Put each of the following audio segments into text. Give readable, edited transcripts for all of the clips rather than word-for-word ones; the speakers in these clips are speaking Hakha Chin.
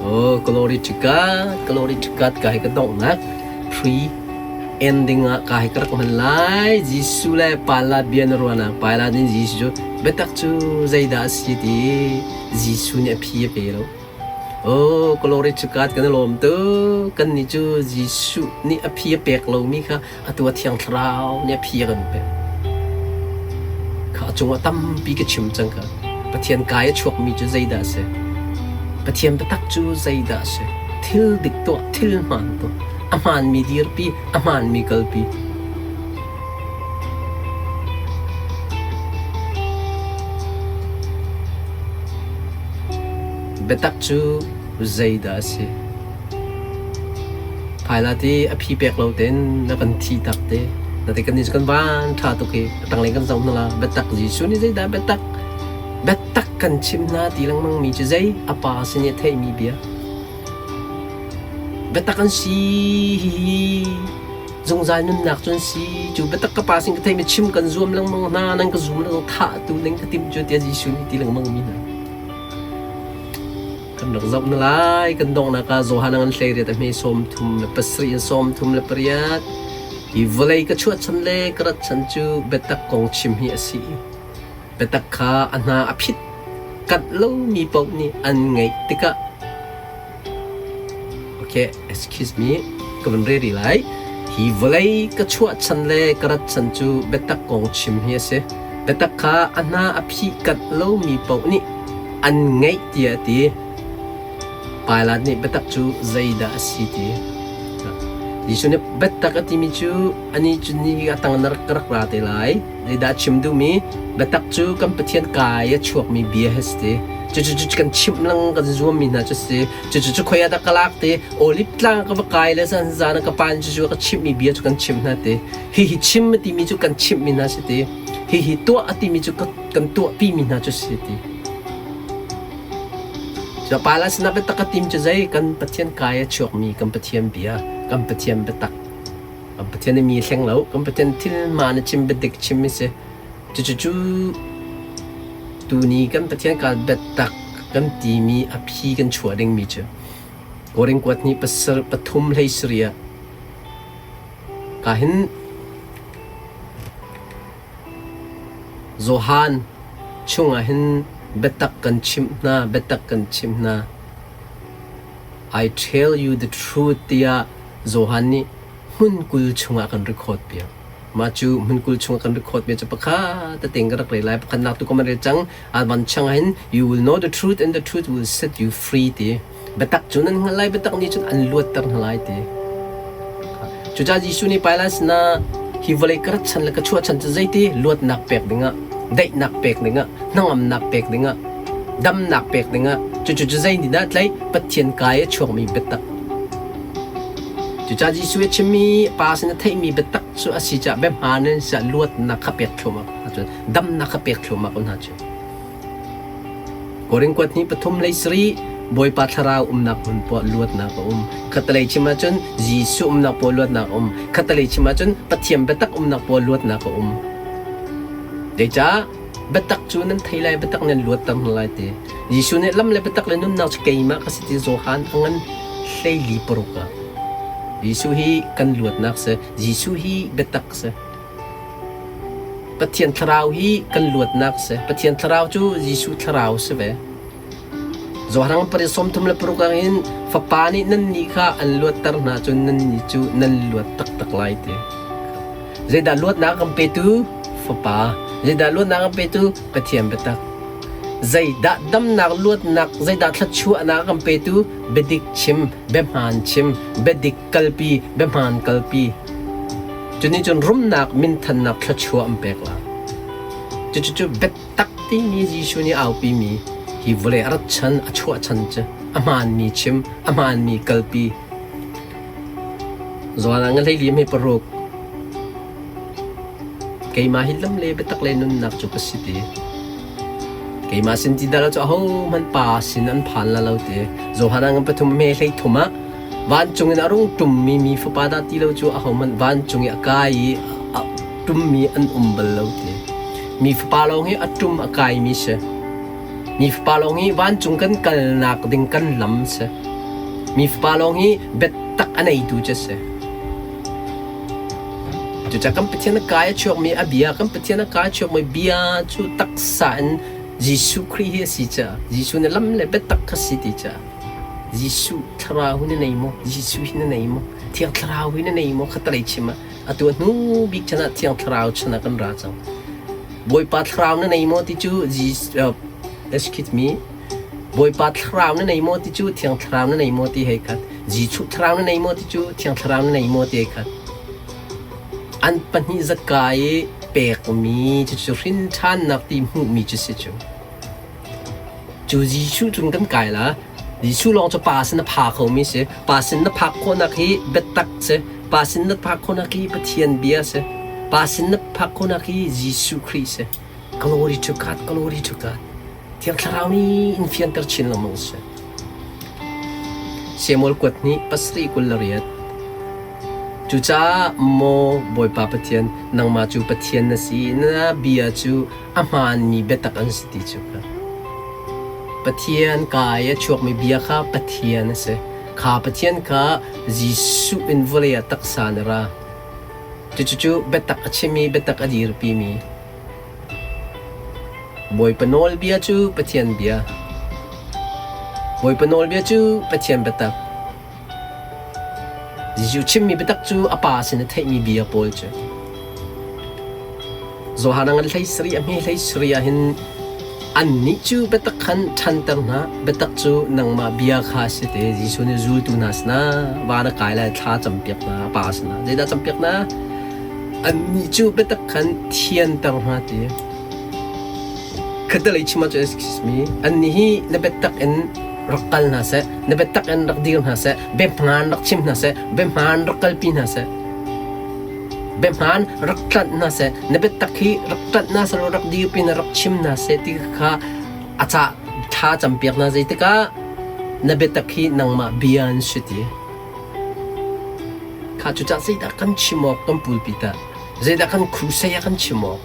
Oh, glory to God, glory to God ka hi ka donghnak pre ending ah ka hi ka rak hman lai. Jesuh le Pala bia na ruahnak Pala nih Jesuh cu biatak cu zeidah a si ti Jesuh nih a phi a pe lo. Oh, glory to God kan i lawm tuk. Kannih cu Jesuh nih a phi a pek lomi kha atu a Thiang Thlarau nih a phi a kan pek. Kha a cungah tampi ka chim cang kha. Pathian kai a chuakmi cu zeidah a si? Pathian biatak cu zeidah a si? Thil dik tuah, thil hmaan tuah, a hmaanmi dirpi, a hmaanmi kalpi. Biatak cu zeidah a si? Phailat i a phi pek lo tein na kan thi tak te. Na te kan ni cu kan van ṭha tuk i a tanglei kan zoh hna la. Biatak Jesuh nih zeidah biatak? Biatak kan chimh hna ti lengmang mi cu zei? A pa sin i a theihmi bia. Biatak an si hihi zungzal nunnak cu an si. Cu biatak ka pa sin ka theihmi chim kan zuam lengmang hna, nan ka zum lo thah tu ning ka timh cu tiah Jesuh nih ti lengmang mi hna. Kan rak zoh na lai. Kan donghnak ah Johan an 18 a hme 37 in 38. Hi vawlei ka chuah chan le ka rat chan cu biatak kong chim hi a si. Biatak kha a hna a phit kanh lomi paoh nih an ngaih tikah Okay, excuse me, ka van re rih lai. Hi vawlei ka chuah chan le ka rat chan cu biatak kong chim hi a si. Biatak kha a hna a phih kanh lomi paoh nih an ngaih tiah a ti. Pilat nih biatak cu zeidah a si ti. Jesuh nih biatak a timi cu anih cu ni a tang na rak ka rak ra te lai. Zeidah a chim duhmi? Biatak cu kan Pathian kai a chuakmi bia hi a si ti. Cucu cu kan chimh lang kan zuammi hna cu a si. Cucu cu khoi ah dah ka lak ti? Oliv tlang ka va kai le zan zan ah ka pa nih cucu a ka chimhmi bia cu kan chimh hna ti. Hihi chim a timi cu kan chimhmi hna si ti. Hihi tuah a timi cu kan tuahpimi hna cu si ti. Cu pa la sinah biatak a tim cu zei? Kan Pathian kai a chuakmi kan Pathian bia, kan Pathian biatak. Kan Pathian i mi hleng lo, kan Pathian thil hmaan a chim biadik chim mi si. Cucu tuni kan Pathian ka biatak kan timi a phi kan chuah dingmi cu Korin kuat hnih pasar pathum hlei sarih ah ka hin Johan chungah hin biatak kan chimh hna, biatak kan chimh hna. I tell you the truth tiah Johan nih hmun 20 chungah kan record piak. Mah cu hmun 20 chungah kan record mi cu pakhat tete in ka rak rel lai. Pakhatnak tu ka man rel cang. Alban chang hin you will know the truth and the truth will set you free ti. Biatak cu nan hngalh lai, biatak nih cun an luatter hna lai ti. Cucaah Jesuh nih Pilat sinah hi vawlei ka rat chan le ka chuah chan cu zeiti luatnak pek dingah, daihnak pek dingah, hnangamnak pek dingah, damnak pek dingah, cucu cu zei nih dah tlaih Pathian kai a chuakmi biatak. Cucaah Jesuh a chimmi Pa sin a theihmi biatak cu a si caah biahmaan in siah luatnak kha pek thluahmah ahcun damnak kha pek thluahmah ko hna cu. Korin kuat hnih pathum hlei sarih Bawipa thlarau umnak hmun poah luatnak a um. Khatalei chim ahcun Jesuh umnak poah luatnak a um. Khatalei chim ahcun Pathian biatak umnak poah luatnak a um. Zeicah biatak cu nan thei lai, biatak nan luatter hna lai ti. Jesuh nih lam le biatak le nunnak cu keimah ka si ti Johan a ngan 16 ah. Jesuh hi kan luatnak si. Jesuh hi biatak si. Pathian thlarau hi kan luatnak a si. Pathian thlarau cu Jesuh thlarau a si ve. Johrang pariat 36 ah hin Fapa nih nannih kha an luatter hna cun nannih cu nan luat taktak lai ti. Zeidah luatnak kan petu? Fapa. Zeidah luatnak kan petu? Pathian biatak. Zeidah damnak luatnak, zeidah thluachuahnak kan petu? Biadik chim, biahmaan chim, biadik kalpi, biahmaan kalpi. Cunih cun rumnak, minthannak thluachuah an pek lai. Cucu biatak timi Jesuh nih aupimi hi vawlei a rat chan, a chuah chan cu a hmaanmi chim, a hmaanmi kalpi. Zawn ah nga 14 hme paruk. Keimah hi lam le biatak le nunnak cu ka si ti. Keimah sin ti dah lo cu ahohmanh pa sin an phan la lo ti. Johan ah ngan pathum hme hlei thum ah vancung in a rung ṭummi mi fapa dah ti lo cu ahohmanh vancung i a kai i a ṭummi an um bal lo ti. Mi fapa lawng hi a ṭum a kaimi si. Mi fapa lawng hi vancung kan kalnak ding kan lam si. Mi Fapa lawng hi biatak a neitu cu a si. Cucaah kan Pathian a kai a chuakmi a bia, kan Pathian a kai a chuakmi bia cu taksa in Jesuh Khrih hi a si caah Jesuh nih lam le biatak kha si ti caah Jesuh thlarau hi na nei maw? Jesuh hi na nei maw? Thiang Thlarau hi na nei maw? Kha talei chim ah atu a hnu bik chan ah Thiang Thlarau chan ah kan ra cang. Bawipa Thlarau na nei maw ti cu Jesus, excuse me, Bawipa Thlarau na nei maw ti cu Thiang Thlarau na nei maw ti hei khat. Jesuh Thlarau na nei maw ti cu Thiang Thlarau na nei maw ti hei khat. An pahnih zaka i pekmi cucu hrin ṭhannak ti hmuhmi cu si cu. Cu Jesuh cun kan kai la. Jesuh lawng cu Pa sin a pha khomi si. Pa sin na phak khawhnak hi biatak si. Pa sin na phak khawhnak hi Pathian bia si. Pa sin na phak khawhnak hi Jesuh Khrih si. Glory to God, glory to God. Thiang Thlarau nih in fianter chin lengmang seh. Samuel kuat hnih pasarih 28 Cucaah maw Bawipa Pathian, nangmah cu Pathian na si, na bia cu a hmaanmi biatak an si ti cu kha. Pathian ka i a chuakmi bia kha Pathian a si. Kha Pathian kha Jesuh in vawlei ah taksa in a ra. Cucu biatak a chim i biatak a dirpimi Bawipa nawlbia cu Pathian bia. Bawipa nawlbia cu Pathian biatak. Jesuh chimmi biatak cu a Pa sin a theihmi bia pawl cu. Johan a ngan hlei sarih a hme hlei sarih ah hin annih cu biatak khan ṭhanter hna. Biatak cu nangmah bia kha a si te. Jesuh nih zultu hna sinah van a kai lai thla campiak hna a Pa sinah. Zeidah campiak hna? Annih cu biatak khan thianter hna ti. Khatalei chim ahcun excuse me, annih hi na biatak in rak kal hna seh, na biatak in rak dir hna seh, biahmaan rak chim hna seh, biahmaan rak kalpi hna seh, biahmaan rak tlanh hna seh, na biatak hi rak tlanh hna seh law rak dirpi na rak chim hna seh ti kha a ca thla campiak hna zeitikah na biatak hi nangmah bia an si ti. Kha cucah zeidah kan chim awk kan pulpi tah? Zeidah kan crusade ah kan chim awk?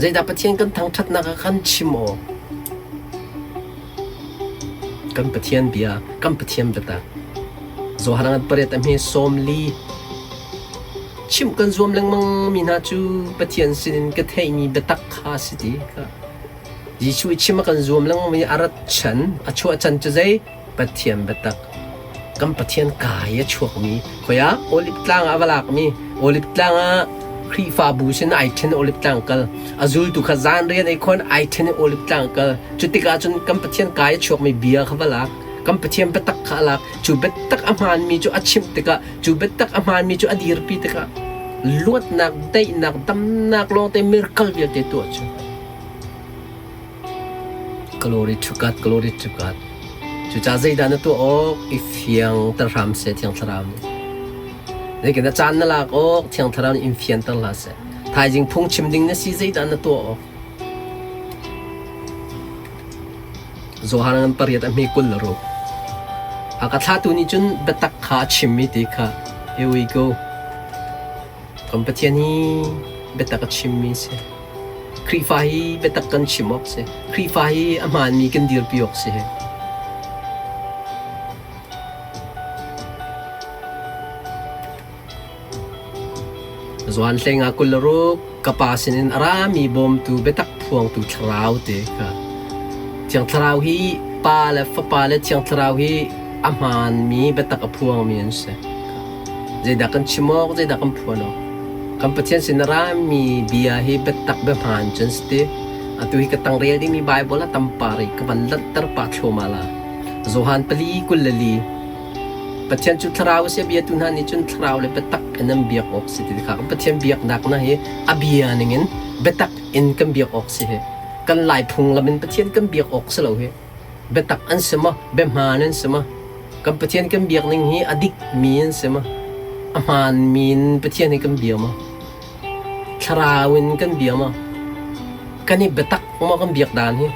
Zeidah Pathian kan thangṭhatnak ah kan chim awk? Kan Pathian bia, kan Pathian biatak. Johan ngan pariat a hme 40 chimh kan zuam lengmang mi hna cu Pathian sinin ka theihmi biatak kha si ti kha. Jesuh i chim a kan zuam lengmang mi a rat chan, a chuah chan cu zei? Pathian biatak kan Pathian kai a chuakmi khoi ah Olive tlang ah a va lakmi Olive tlang ah Khrihfabu sin ai ṭhen Olive tlang kal a zultu kha zan rian ei khon ai ṭhen i Olive tlang kal cu tikah cun kan Pathian kai a chuakmi bia kha va lak kan Pathian biatak kha a lak cu biatak a hmaanmi cu a chimh tikah cu biatak a hmaanmi cu a dirpi tikah luatnak daihnak damnak lawngte miracle vialte tuah cu Glory to God, glory to God. Cucaah zeidah na tuah awk i fiangter hram seh Thiang Thlarau nih. Zeikin a caan na lak awk Thiang Thlarau nih in fianter hlah seh. Thaizing phungchim ding na si zeidah na tuah awk. Johan ngan pariat a hme 26. A ka thlatu nih cun biatak kha a chimmi ti kha here we go. Kan Pathian hi biatak a chimmi si. Khrihfa hi biatak kan chim awk si. Khrihfa hi a hmaanmi kan dirpi awk si. Johan hleng ah 26 ka pa sinin a rami bawmtu biatak phuangtu thlarau te kha Thiang Thlarau hi Pa le Fapa le Thiang Thlarau hi a hmaanmi biatak a phuangmi an si. Zeidah kan chim awk, zeidah kan phuan awk? Kan Pathian sin a rami bia hi biatak biahmaan cun si ti. Atu hi ka tang rel dingmi Baibal a tam par i ka van lanhter pah thluahmah la. Johan pali 24 Pathian cu thlarau a si, a biatu hna nih cun thlarau le biatak in an biak awk si ti kha kan Pathian biaknak na hi a bia ningin biatak in kan biak awk si hi. Kan Lai phunglam in Pathian kan biak awk si lo hi. Biatak an si maw? Biahmaan an si maw? Kan Pathian kan biak ning hi a dikmi an si maw? A hmaanmi in Pathian hi kan bia maw? Thlarau in kan bia maw? Kan i biatak maw kan biak dan hi?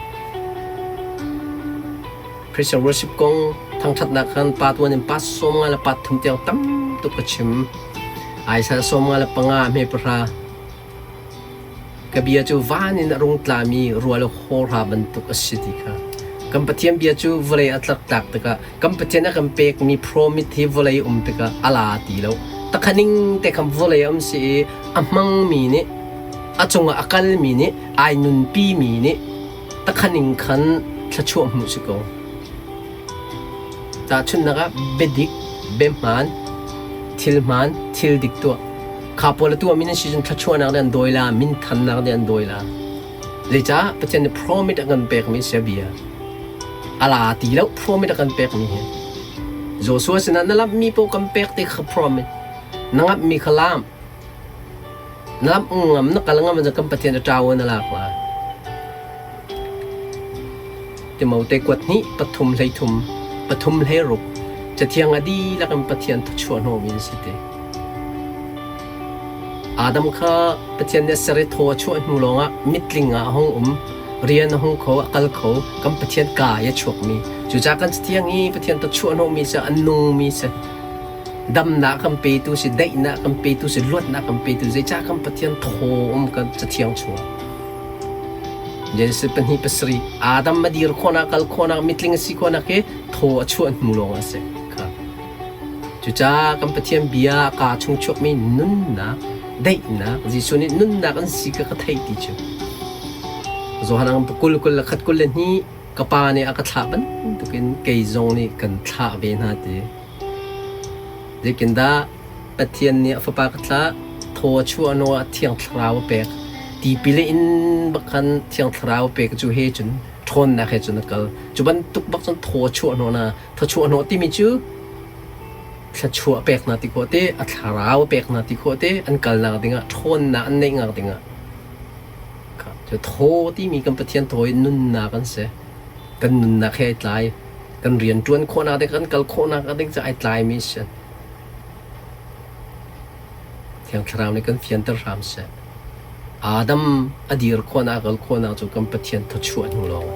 Christian worship kong thangṭhatnak khan part 1 in part 50 le part 3 tiang tam tuk ka chim. Isaiah 55 hme pahra Ka bia cu van in a rung tlami rual hawhra bantuk a si ti kha. Kan Pathian bia cu vawlei a tlaktlak tikah kan Pathian a kan pekmi promise hi vawlei um tikah a la ti lo. Takhaning te khan vawlei a um si i a hmangmi nih a cungah a kalmi nih ai nunpimi nih takhaning khan thluachuah hmuh si ko. Tahchunhnak ah biadik, biahmaan, thil hmaan, thil dik tuah. Kha pawl a tuahmi nan si cun thluachuahnak nih an dawi la, minthannak nih an dawi la. Zeicah Pathian nih promise a kan pekmi sia bia a la ti lo promise a kan pekmi hi. Joshua sinah na lamhmi paoh kan pek ti kha promise. Na ngamhmi kha lam. Na lamh ngam, na kal ngam kan Pathian a ṭau na lak la. Timote kuat hnih pathum hleithum pathum hleiruk Cathiang a dihlak in Pathian thawchuah hnawhmi an si ti. Adam kha Pathian nih a ser i thaw a chuah hnu lawngah mitling ah a hung um, rian a hung kho, a kal kho, kan Pathian kaa i a chuakmi. Cucaah kan Cathiang i Pathian thawchuah hnawhmi cu a nungmi si. Damnak kan petu si, daihnak kan petu si, luatnak kan petu zeicah kan Pathian thaw um kan Cathiang chungah. Genesis 2:7 Adam a dir khawhnak, kal khawhnak, mitling a si khawhnak hi thaw a chuah hnu lawng a si. Kha. Cucaah kan Pathian bia kaa chung chuakmi nunnak, daihnak, Jesuh nih nunnak an si kha ka theih ti cu. Johan ang 20 kul le khat kul le hnih ka pa nih a ka thlah bantukin kei zong nih kan thlah ve hna ti. Zeitindah Pathian nih a Fapa ka thlah, thaw a chuah hnu ah Thiang Thlarau a pek. Tipil a in bak khan Thiang Thlarau a pek cu he cun ṭhawnnak he cun a kal. Cu bantuk bak cun thaw a chuah hnawh hna. Thawchuah hnawh timi cu thluachuah pek hna ti khawh te, a thlarau a pek hna ti khawh te, an kalnak dingah ṭhawnnak an neih ngak dingah. Cu thaw timi kan Pathian thaw i nunnak an si. Kan nunnak he ai tlai. Kan rian ṭuan khawhnak ding, kan kal khawhnak ding cu ai tlaimi a si. Thiang Thlarau nih kan fianter hram seh. Adam a dir khawhnak, a kal khawhnak cu kan Pathian thawchuah hnu lawng.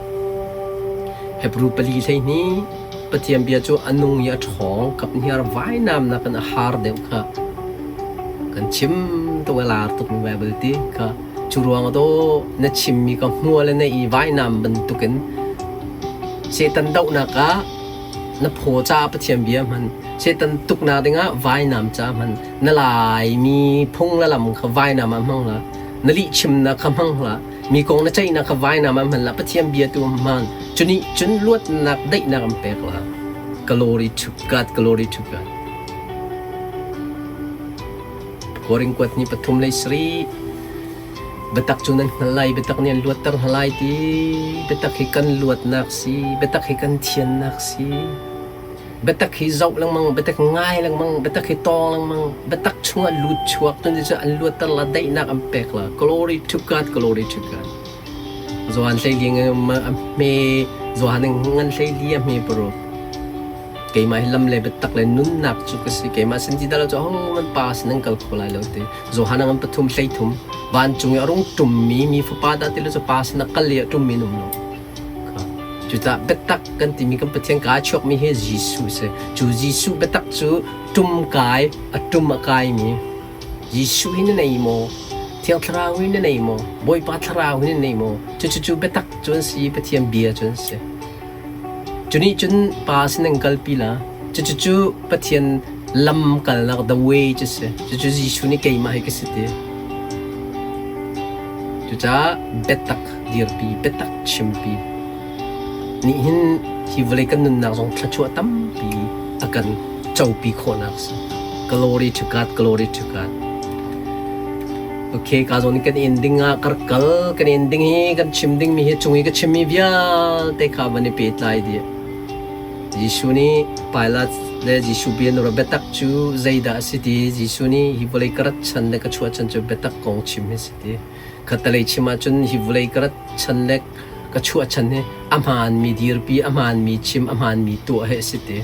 Hebrew pali 12 Pathian bia cu a nung i a ṭhawng, kaphniar vainam nakin a har deuh kha kan chim tuk a lar tukmi Baibal ti kha cu ruang ah na chimmi ka hmual na i vainam bantukin Satan dohnak ah na phaw caah Pathian bia hman Satan tuknak dingah vainam ca hman na laimi phung le lam kha vainam ah hmang hlah na lihchimnak kha hmang hlah mi kong na ceihnak kha vainam ah hman hlah Pathian bia tu hman cu nih cun luatnak daihnak an pek la glory to God glory to God Korin kuat ni pathum lei sari Biatak cu nan hngalh lai, biatak nih an luatter hna lai ti. Biatak hi kan luatnak si, biatak hi kan thiannak si. Biatak hi zoh lengmang, biatak ngai lengmang, biatak hi tawng lengmang, biatak chungah lut chuak cun cu an luatter la, daihnak an pek la. Glory to God, glory to God. Johan hlei a hme, Johan ngan hlei li a hme paruk. Keimah hi lam le biatak le nunnak cu ka si. Keimah sin ti dah lo cu ahohmanh Pa sin an kal kho lai lo ti. Johan ngan pathum 13 vancung i a rung ṭummi mi fapa dah ti lo cu Pa sin a kal i a ṭummi an um lo. Cucaah biatak kan timi kan Pathian kaa chuakmi hi Jesuh si. Cu Jesuh biatak cu ṭum kai, a ṭum a kaimi Jesuh hi na nei maw? Thiang Thlarau hi na nei maw? Bawipa Thlarau hi na nei maw? Cucu cu biatak cu an si, Pathian bia cu an si. Cu nih cun pa sin an kalpi la. Cucu Pathian lam kalnak the way cu si. Cucu Jesuh nih keimah hi ka si ti. Cucaah biatak dirpi, biatak chimpi nih hin hi vawlei kan nunnak zong thluachuah tampi a kan copi khawhnak si. Glory to God, glory to God. Okay, ka zawn kan ending ah kar kal kan ending hi kan chim ding mi hi chung i ka chim mi vialte kha van i pehtlai dih. Jesuh nih Pilat le Jesuh bia na biatak cu zeidah a si ti Jesuh nih hi vawlei ka rat chan le ka chuah chan cu biatak kong chim hi si ti. Khattelei chim ahcun hi vawlei ka rat chan le ka chuah chan hi a hmaanmi dirpi, a hmaanmi chim, a hmaanmi tuah hi a si ti.